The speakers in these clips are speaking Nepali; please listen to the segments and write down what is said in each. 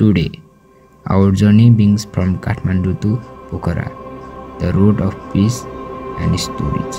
Today, our journey begins from Kathmandu to Pokhara, the road of peace and storage.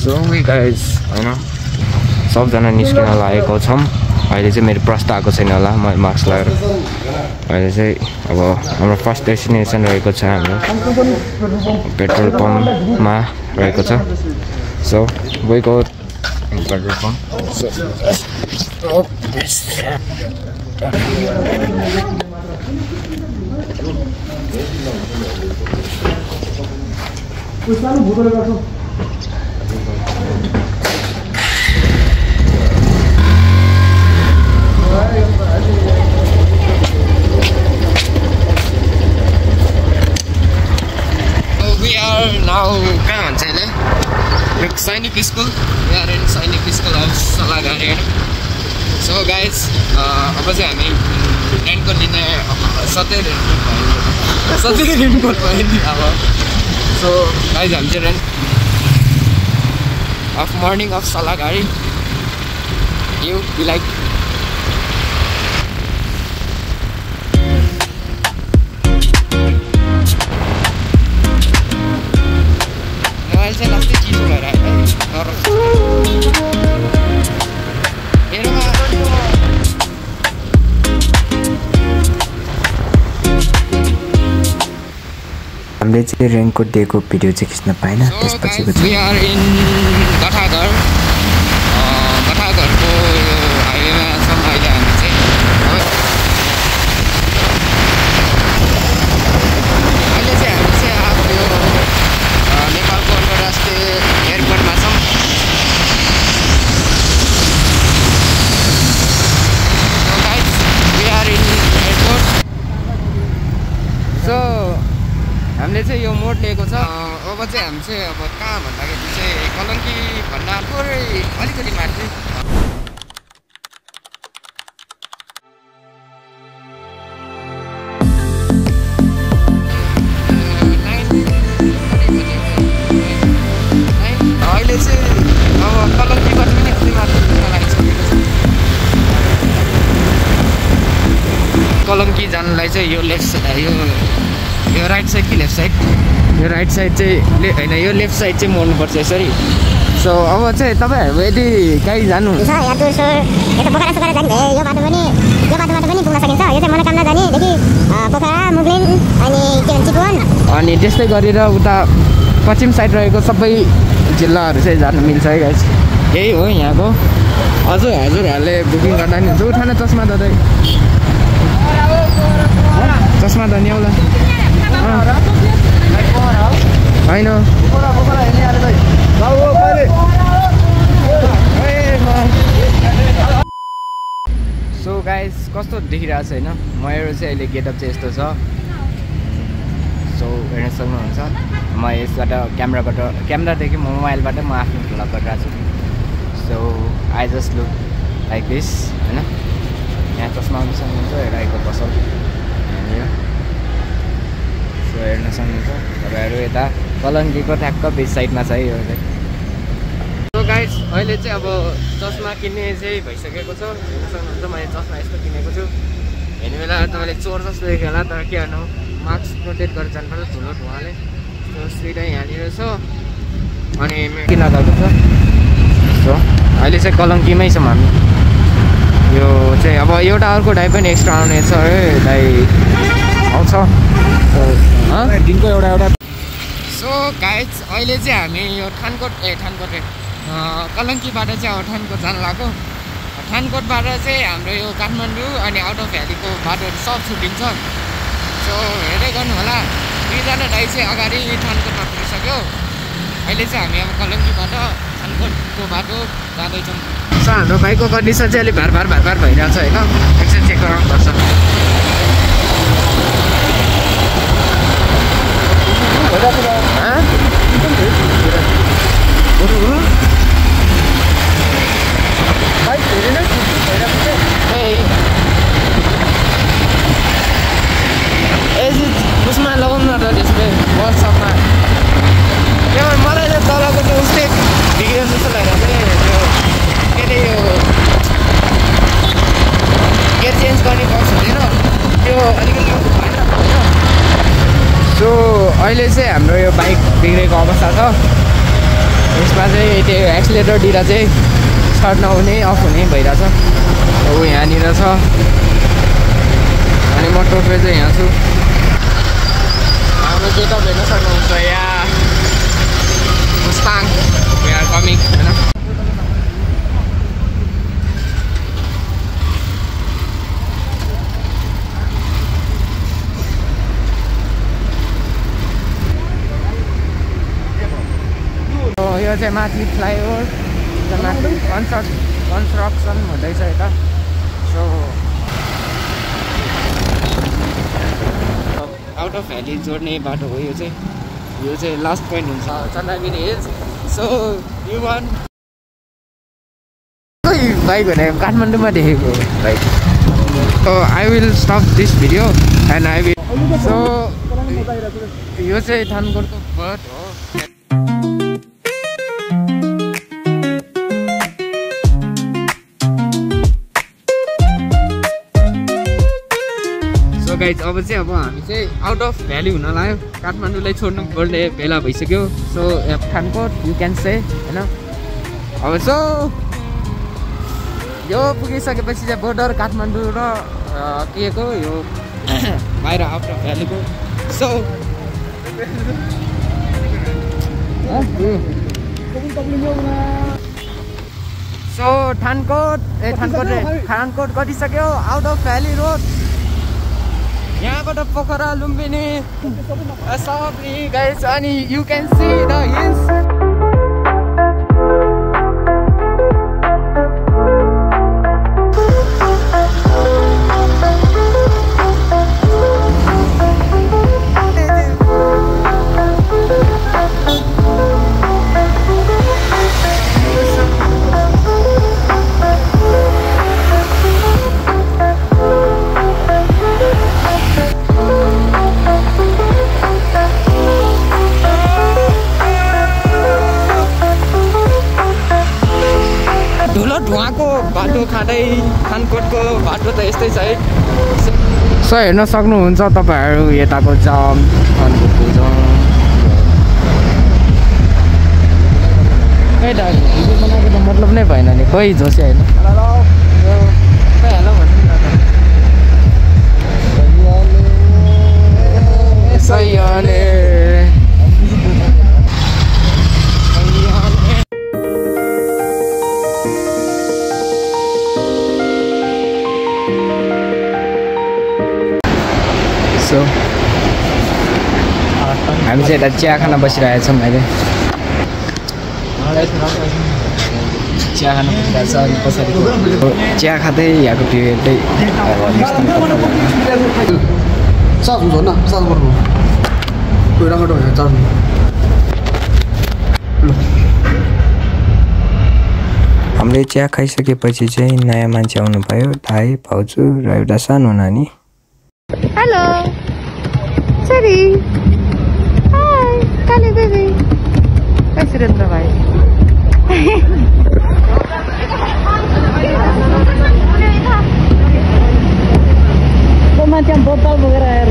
So we guys, सबजना निस्किन लागेको छौँ। अहिले चाहिँ मेरो प्रश्न आएको छैन होला, म मास्क लगाएर। अहिले चाहिँ अब हाम्रो फर्स्ट डेस्टिनेसन रहेको छ हाम्रो पेट्रोल पम्पमा रहेको छ। सो गएको petrol pump. We are now कहाँ भन्छ यसले सैनिक स्कुल। We are in सैनिक स्कुल अफ सल्लाहगारी। सो गाइज अब चाहिँ हामी रेनको लिने सधैँ रेनको भयो नि अब। सो गाइज हामी चाहिँ रेन्ट अफ मर्निङ अफ सल्लाहगारी। You be like मोबाइल चाहिँ लास्टै चिसो भइरहेको हामीले चाहिँ रेनको डेको भिडियो चाहिँ खिच्न पाएन। त्यसपछिको गठाघरको यो हाइवेमा छौँ अहिले हामी चाहिँ। अहिले चाहिँ हामी चाहिँ अब यो नेपालको अन्तर्राष्ट्रिय एयरपोर्टमा छौँ। So guys, we are in airport. So हामीले चाहिँ यो मोड लिएको छ। अब चाहिँ हामी चाहिँ अब कहाँ भन्दाखेरि चाहिँ कलङ्की भन्दा थोरै अलिकति माथि। अहिले चाहिँ अब कलङ्कीबाट पनि अलिक माथि लागिसकेको छ। कलङ्की जानलाई चाहिँ यो लेफ्ट यो राइट साइड कि लेफ्ट साइड? यो राइट साइड चाहिँ होइन, यो लेफ्ट साइड चाहिँ मोड्नुपर्छ यसरी। सो अब चाहिँ तपाईँहरू यदि कहीँ जानुहुन्छ या दोस्रो यता पोखरा सुखरा जाने भए यो बाटोबाट पनि पुग्न सकिन्छ। यो चाहिँ मनोकामना जानेदेखि पोखरा मुगलिन अनि के भन्छ चितवन अनि त्यस्तै गरेर उता पश्चिम साइड रहेको सबै जिल्लाहरू चाहिँ जानु मिल्छ है गाइस। यही हो यहाँको। हजुरहरूले बुकिङ गर्दा नि हुन्छ। उठान चस्मा दादा, चस्मा त न्याउला होइन। सो गाइस कस्तो देखिरहेको छ होइन, मेरो चाहिँ अहिले गेटअप चाहिँ यस्तो छ। सो हेर्न सक्नुहुन्छ, म यसबाट क्यामेरादेखि मोबाइलबाट म आफ्नो भ्लग गरिरहेको छु। So I just look like this होइन। यहाँ चस्मा आउनु सक्नुहुन्छ, हेराएको पसल यहाँनिर। सो हेर्न सक्नुहुन्छ तपाईँहरू यता कलङ्कीको ठ्याक्क बिच साइडमा छ है यो चाहिँ। सो गाइस अहिले चाहिँ अब चस्मा किन्ने चाहिँ भइसकेको छ। हेर्न सक्नुहुन्छ मैले चस्मा यस्तो किनेको छु। हेर्ने बेला तपाईँले चोर जस्तो देख्यो होला, तर के गर्नु, मास्क प्रोटेक्ट गरेर जानुपर्छ ठुलो धुवाले। सो सिधै यहाँनिर छ अनि किन लगाएको छ। सो अहिले चाहिँ कलङ्कीमै छौँ हामी। यो चाहिँ अब एउटा अर्को डाइ पनि एक्स्ट्रा आउने छ है, डाइ आउँछ दिनको एउटा। सो गाइज अहिले चाहिँ हामी यो ठानकोट कलङ्कीबाट चाहिँ अब ठानकोट जान लाग्यो। ठानकोटबाट चाहिँ हाम्रो यो काठमाडौँ अनि आउट अफ भ्यालीको बाटोहरू सब छुट्टिन्छ। सो हेर्दै गर्नु होला। दुईजना दाइ चाहिँ अगाडि थानकोटमा पुगिसक्यो। अहिले चाहिँ हामी अब कलङ्कीबाट थानकोटको बाटो जाँदैछौँ। सो हाम्रो बाइकको कन्डिसन चाहिँ अलिक भार भइरहेको छ होइन, एकछिन चेक गराउनुपर्छ। उसमा लगाउनु न त डिस्प्ले वाट्सएपमा। त्यो मलाई चाहिँ तलको त्यो उस्तै भिडियो जस्तो लागेको थियो, त्यो के अरे यो गेयर चेन्ज गर्ने बक्स हुँदैन त्यो अलिकति भएन। सो अहिले चाहिँ हाम्रो यो बाइक बिग्रेको अवस्था छ। यसमा चाहिँ त्यो एक्सिलेटर दिँदा चाहिँ स्टार्ट नहुने अफ हुने भइरहेछ। ऊ यहाँनिर छ अनि म टोपे चाहिँ यहाँ छु। हाम्रो चाहिँ तपाईँ हेर्न सक्नुहुन्छ यहाँ मुस्ताङ वी आर कमिङ होइन। यो चाहिँ माथि फ्लाइओभर माथि कन्स्ट्रक्सन हुँदैछ यता। सो आउट अफ भ्याली जोड्ने बाटो हो यो चाहिँ लास्ट पोइन्ट हुन्छ Chandragiri hills. So you one bike भने काठमाडौँमा देखेको bike. So I will stop this video and I will. So यो चाहिँ थानकोटको बट हो। गाइज अब चाहिँ हामी चाहिँ आउट अफ भ्याली हुन लाग्यो, काठमाडौँलाई छोड्नु पर्ने बेला भइसक्यो। सो थानकोट यु क्यान से होइन। अब सो यो पुगिसकेपछि चाहिँ बोर्डर काठमाडौँ र के को यो बाहिर आउट अफ भ्यालीको। सो थानकोट गइसक्यो आउट अफ भ्याली रोड। यहाँबाट पोखरा लुम्बिनी सबरी गाइस अनि you can see the hills. धुवाको बाटो खाँदै थानकोटको बाटो त यस्तै छ है। सो हेर्न सक्नुहुन्छ तपाईँहरू यताको जाम थानकोटको जाम। खै त भिडियो बनाएको त मतलब नै भएन नि, खोइ झोसे होइन। हेलो भन्नु सही हामी चाहिँ यता चिया खान बसिरहेको छौँ अहिले। चिया खान बसिरहेको छ अनि पछाडि चिया खाँदै यहाँको भ्यू हेर्दै हामीले चिया खाइसकेपछि चाहिँ नयाँ मान्छे आउनु भयो, दाइ भाउजू र एउटा सानो नानी। हेलो सरी हाय काले बेबी सुरेन्द्र भाइ। मान्छे बोतल बोकेर आएर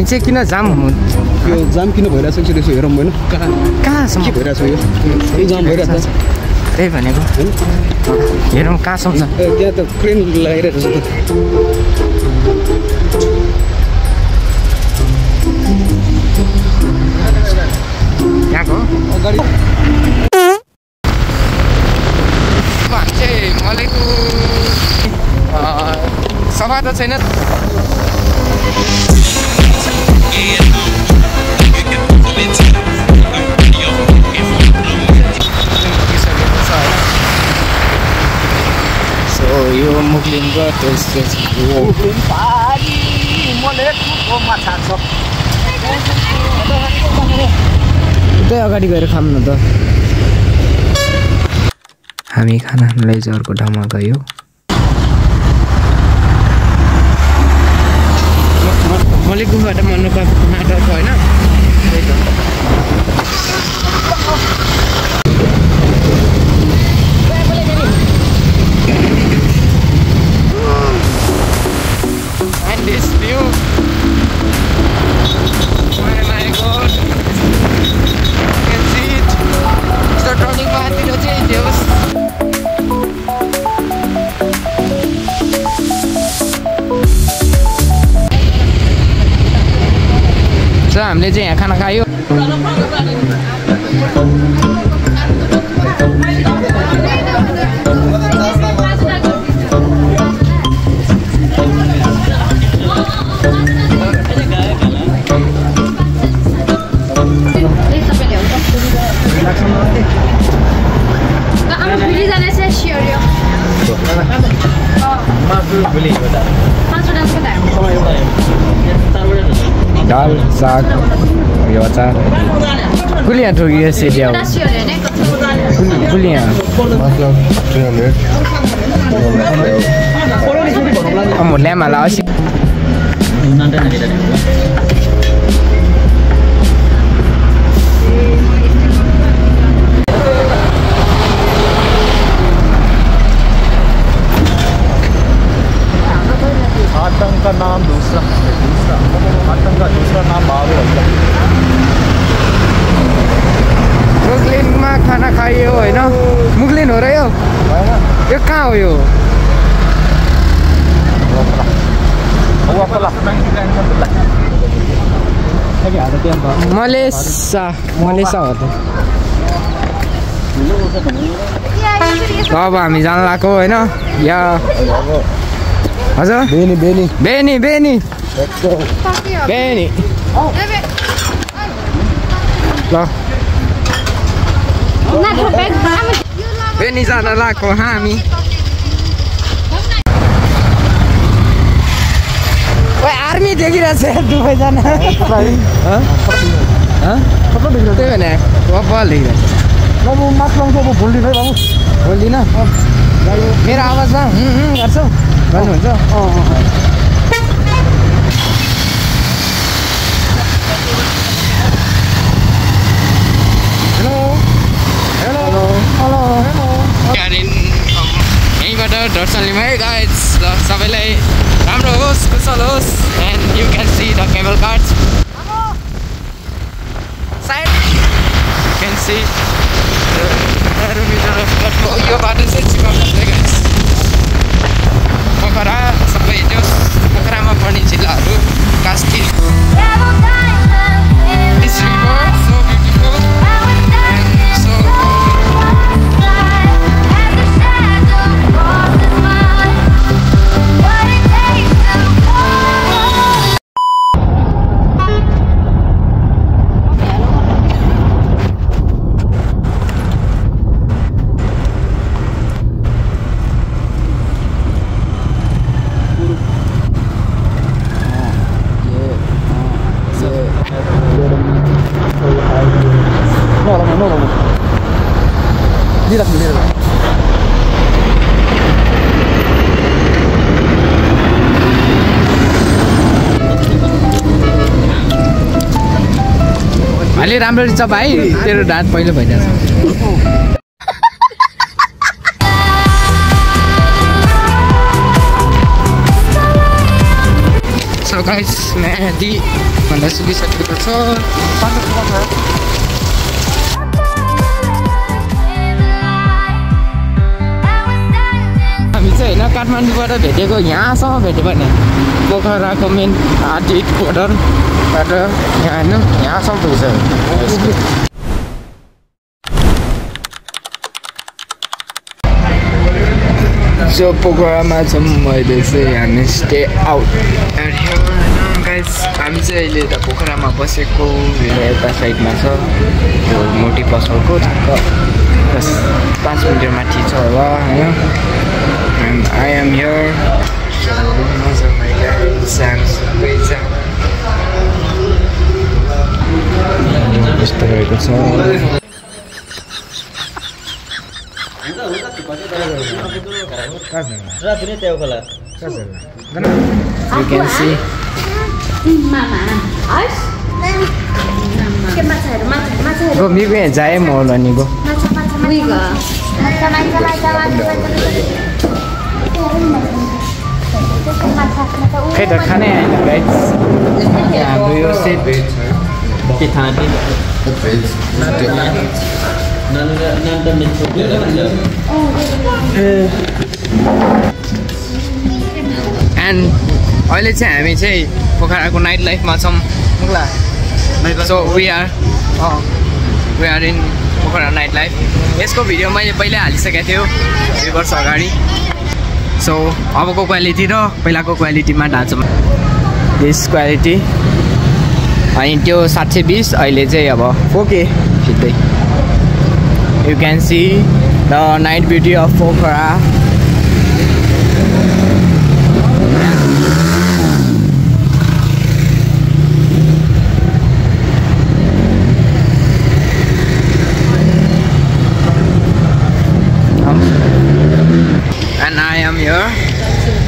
हामी चाहिँ किन जाम हुनु यो जाम किन भइरहेछ कि त्यसो हेरौँ होइन कहाँसम्म के भइरहेछ यो यही जाम भइरहेछ त्यही भनेको हेरौँ कहाँसम्म छ त्यहाँ त क्रेन लगाइरहेको छ यहाँको अगाडि हामी चाहिँ मलेको सफा त छैन सो यो मुगलिनको उतै अगाडि गएर खाऊँ न त हामी खाना खानलाई चाहिँ अर्को ठाउँमा गयो मैले गुफाबाट मन्नु पाएको नाटक होइन त्यही त and this view oh my god you can see it it's the turning path it changes so हामीले चाहिँ यहाँ खाना खायो दाल साग यो अचार कुलिया ठोकियो सेडिया कुलिया một lem mà lão आतंक का नाम दूसरा आतंक का दूसरा नाम बाबू मुगलिनमा खाना खाइयो होइन मुगलिन हो र यो कहाँ हो यो मलेसा मलेसा हो त अब हामी जान लाग्यो होइन या हजुर बेनी बेनी बेनी बेनी बेनी ल बेनी जान लाग्यो हामी आर्मी देखिरहेछ दुवैजना त्यही भने बल देखिरहेछ बाबु माथि लाउँछ अब भोलिदिनु है बाबु बोल्दिनँ मेरो आवाजमा गर्छौ भन्नुहुन्छ हेलो हेलो हेलो हेलो यहीँबाट दर्शन लिउँ है गाइज ल सबैलाई राम्रो होस् कुशल होस् and you can see the cable cars side you can see यो बाटो चाहिँ चिपाउँछ गाइज पोखरा सबै त्यो पोखरामा पर्ने जिल्लाहरू Kaski This river so beautiful and so अलि राम्ररी छ भाइ तेरो डाँट पहिलो भइरहेछ So guys, मैं दी भन्दा सुकिसकेको छ हामी चाहिँ होइन काठमाडौँबाट भेटेको यहाँसम्म भेट्यो भने पोखराको मेन आर्टिट बोर्डरबाट यहाँ हेर्नु यहाँसम्म पुगिसक्यो जो पोखरामा छौँ मैले चाहिँ हामी स्टे आउट गाइस हामी चाहिँ अहिले यता पोखरामा बसेको यता साइडमा छ त्यो मोटी पसलको 5 मिटर माथि छ होला होइन आई एम हियर यस्तो रहेको छ You can see. Go, me go and Jai more than you go. We go. Okay, the can guys. Yeah, do you see it? And अहिले चाहिँ हामी चाहिँ पोखराको नाइट लाइफमा छौँ so we are in Pokhara night life यसको भिडियो मैले पहिल्यै हालिसकेको थियो 2 वर्ष अगाडि सो अबको क्वालिटी र पहिलाको क्वालिटीमा ढाँचौँ दिस क्वालिटी अनि त्यो 720 अहिले चाहिँ अब 4K खिच्दै You can see the night beauty of Pokhara. And I am here,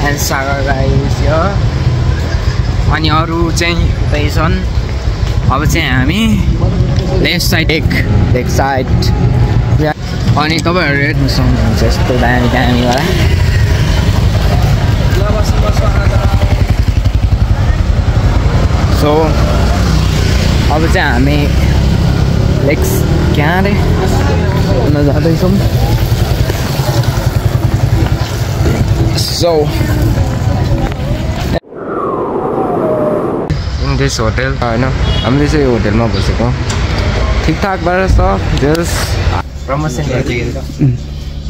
and Sagar guy is here. अनि अरु चाहिँ उतै छन् अब चाहिँ हामी लेफ्ट साइड लेफ्ट साइड अनि तपाईहरु हेर्नु सक्नुहुन्छ यस्तो दामी दामीवाला सो अब चाहिँ हामी लेक्स कहाँ रे जाँदैछौँ सो इन दिस होटल होइन हामीले चाहिँ होटलमा बसेको ठिकठाकबाट छ जस्ट प्रमोसन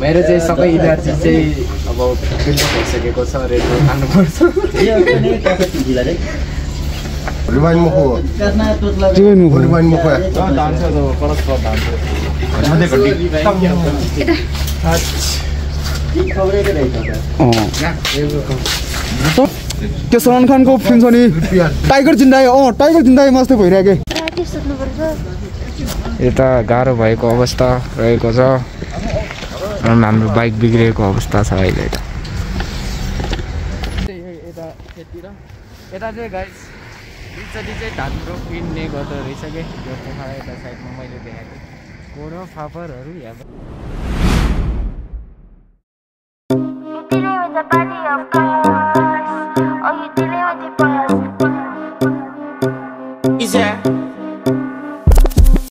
मेरो चाहिँ सबै इनर्जी चाहिँ अब बिल्ड भइसकेको छ रेडको खानुपर्छ रिवाइन्ड मुखो रिवाइन्ड मुखो डान्स तो परस्पर डान्स मध्ये घटी त्यो सलमान खानको फिल्म छ नि टाइगर जिन्दाई टाइगर जिन्दाई मस्त भइरहेको यता गाह्रो भएको अवस्था रहेको छ हाम्रो बाइक बिग्रेको अवस्था छ अहिले त यता चाहिँ गाइस बिचरी चाहिँ धाम्रो किन्ने गर्दो रहेछ कि यो पोखरा यता साइडमा मैले देखाएको कोरो फापरहरू यहाँ You dealing with the body of cars, or you dealing with the